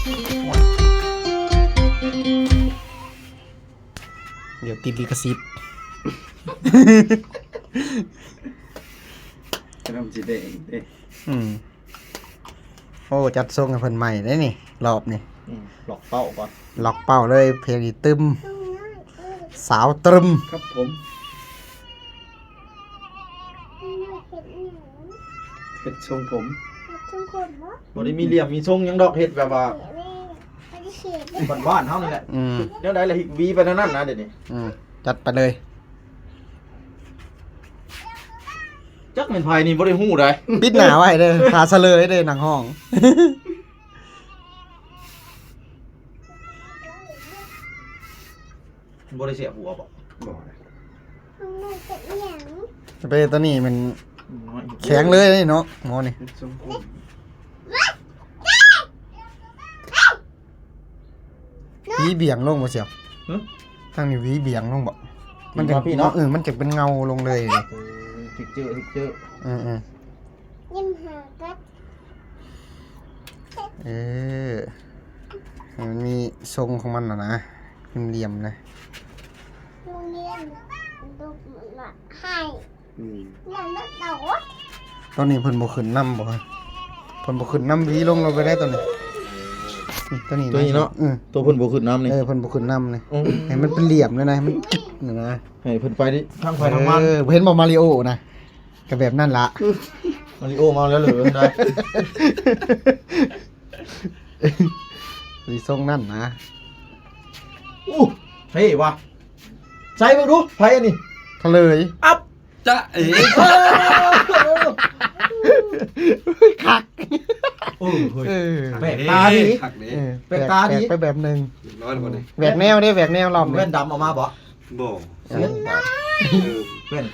ດຽວຕິດລິຂະສິດ. ກຳລັງຊິແດງເດ້. ອືມ. ໂອ້ ຈັດຊົງໃຫ້ເພິ່ນໃໝ່ເດ້ນີ້ ລອບນີ້. ອືມ ລັອກເປົ້າກ່ອນ ລັອກເປົ້າເລີຍ ເພງນີ້ຕຶມ ສາວຕຶມ ຄັບຜົມ. ເຮັດຊົງຜົມ ເຮັດຊົງຜົມເນາະ ບໍ່ໄດ້ມີຫຼ່ຽມມີຊົງຫຍັງດອກ ເຮັດແບບວ່າ ເຮັດແບບບ້ານໆເຮົານີ້ແຫຼະ. ອືມ ແນວໃດລະ ຫວີໄປແນວນັ້ນນະ ດຽວນີ້. ອືມ ຈັດໄປເລີຍ. ຈັກແມ່ນໃຜນີ້ ບໍ່ໄດ້ຮູ້ໃດ. ປິດໜ້າໄວ້ເດີ້ ຖ້າສະເຫຼີຍເດີ້ ນັກຮ້ອງ. ບໍ່ໄດ້ເສຍຫົວບໍ່? ບໍ່ເດ້. ມັນເປັນຫຍັງ? ເປໂຕນີ້ມັນ ນ້ອຍ ແຂງເລີຍເນາະ ໝໍນີ້. ຫວີບ່ຽງລົງບໍ່ສ່ຽວ? ຫຶ? ທາງນີ້ຫວີບ່ຽງລົງບໍ່? ມັນຈະ ຫວີມາພີ້ເນາະ. ເອີ ມັນຈະເປັນເງົາລົງເລີຍ. ເອີ ເທັກເຈີ ເທັກເຈີ. ເອີໆ. ຍິ້ມຫາກັບ ເອີ ໃຫ້ມັນມີຊົງຂອງມັນນະ ນະ ຫຼ່ຽມໆນະ. ໂຮງຮຽນ ໃຫ້ ອືມ ຕອນນີ້ເພິ່ນບໍ່ຂຶ້ນນຳບໍ່? ເພິ່ນບໍ່ຂຶ້ນນຳ ຫວີລົງ ລົງໄປໄດ້ຕອນນີ້. ນີ້ ຕົວນີ້ ຕົວນີ້ເນາະ. ເອີ ຕົວເພິ່ນບໍ່ຂຶ້ນນຳນີ້. ເອີ ເພິ່ນບໍ່ຂຶ້ນນຳນີ້. ອືມ ໃຫ້ມັນເປັນຫຼ່ຽມເລີຍນະ ໃຫ້ມັນກິກນີ້ນະ. ໃຫ້ເພິ່ນໄປທາງໃຜທາງມັນ. ເອີ ເຫັນບໍ່ ມາຣິໂອນະ ກໍແບບນັ້ນລະ. ມາຣິໂອມາແລ້ວເລີຍໄດ້ ຊິຊົງນັ້ນນະ. ໂອ້ ເທ່ວ່ະ ໃສ່ເບິ່ງດູ ໃຜອັນນີ້ ຂະເລີຍ ອັບ ຈະເອ ຄັກ. ໂອ້ຍ ເອີ ແປກຕາດີ ຄັກເດ້. ເອີ ແປກຕາດີ ແປກໄປແບບໜຶ່ງ. ຮ້ອນບໍ່ນີ້ ແຫວກແນວເດ້ ແຫວກແນວລອບນີ້. ແວ່ນດຳເອົາມາບໍ່? ບໍ່. ເອີ ແວ່ນ